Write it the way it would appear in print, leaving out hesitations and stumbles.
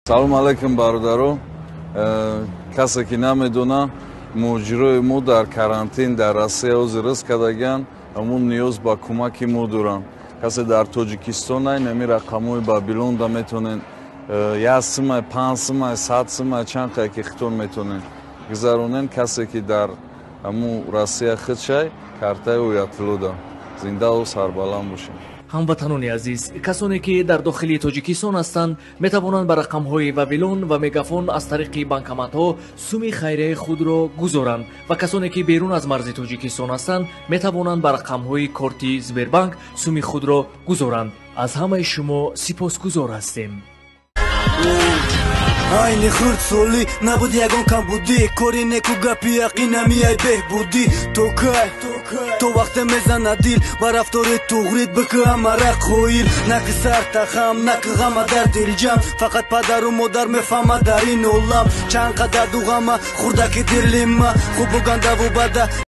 Салом алейкум, бародаро. Касе ки намедона, муҳоҷирои мо дар карантин дар Россия ҳозир ризқ кардагианд, ҳамун ниёз ба кӯмаки мо доранд. Касе дар Тоҷикистон ай, нами рақамҳои Бабилонда метонен, 1 сумай, 5 сумай, 100 сумай, чанд қае ки хитон метонен гузаронен. Касе ки дар ҳамун Россия худшай, картаи оятуллода. Зиндаву сарбаланд бошед. Ҳамватанони азиз, касоне ки дар дохили Тоҷикистон ҳастанд, метавонанд ба рақамҳои Вавилон ва Мегафон аз тариқи банкоматҳо суми хайрияи худро гузоранд ва касоне ки берун аз марзи Тоҷикистон ҳастанд, метавонанд ба рақамҳои корти Сбербанк суми худро гузоранд. Аз ҳамаи шумо сипосгузор ҳастем. Айни хурдсолӣ набуд ягон камбудӣ, кори неку гапи яқинами ай беҳбудӣ. То кай, то вақте мезана дил ба рафтори туғрит, бикӯ ҳамара қоил, наки сартахам, наки ғама дар дилҷам. Фақат падару модар мефаҳмад дар ин олам чанд қадар дуғама хурдаки дилима хубу гандаву бада.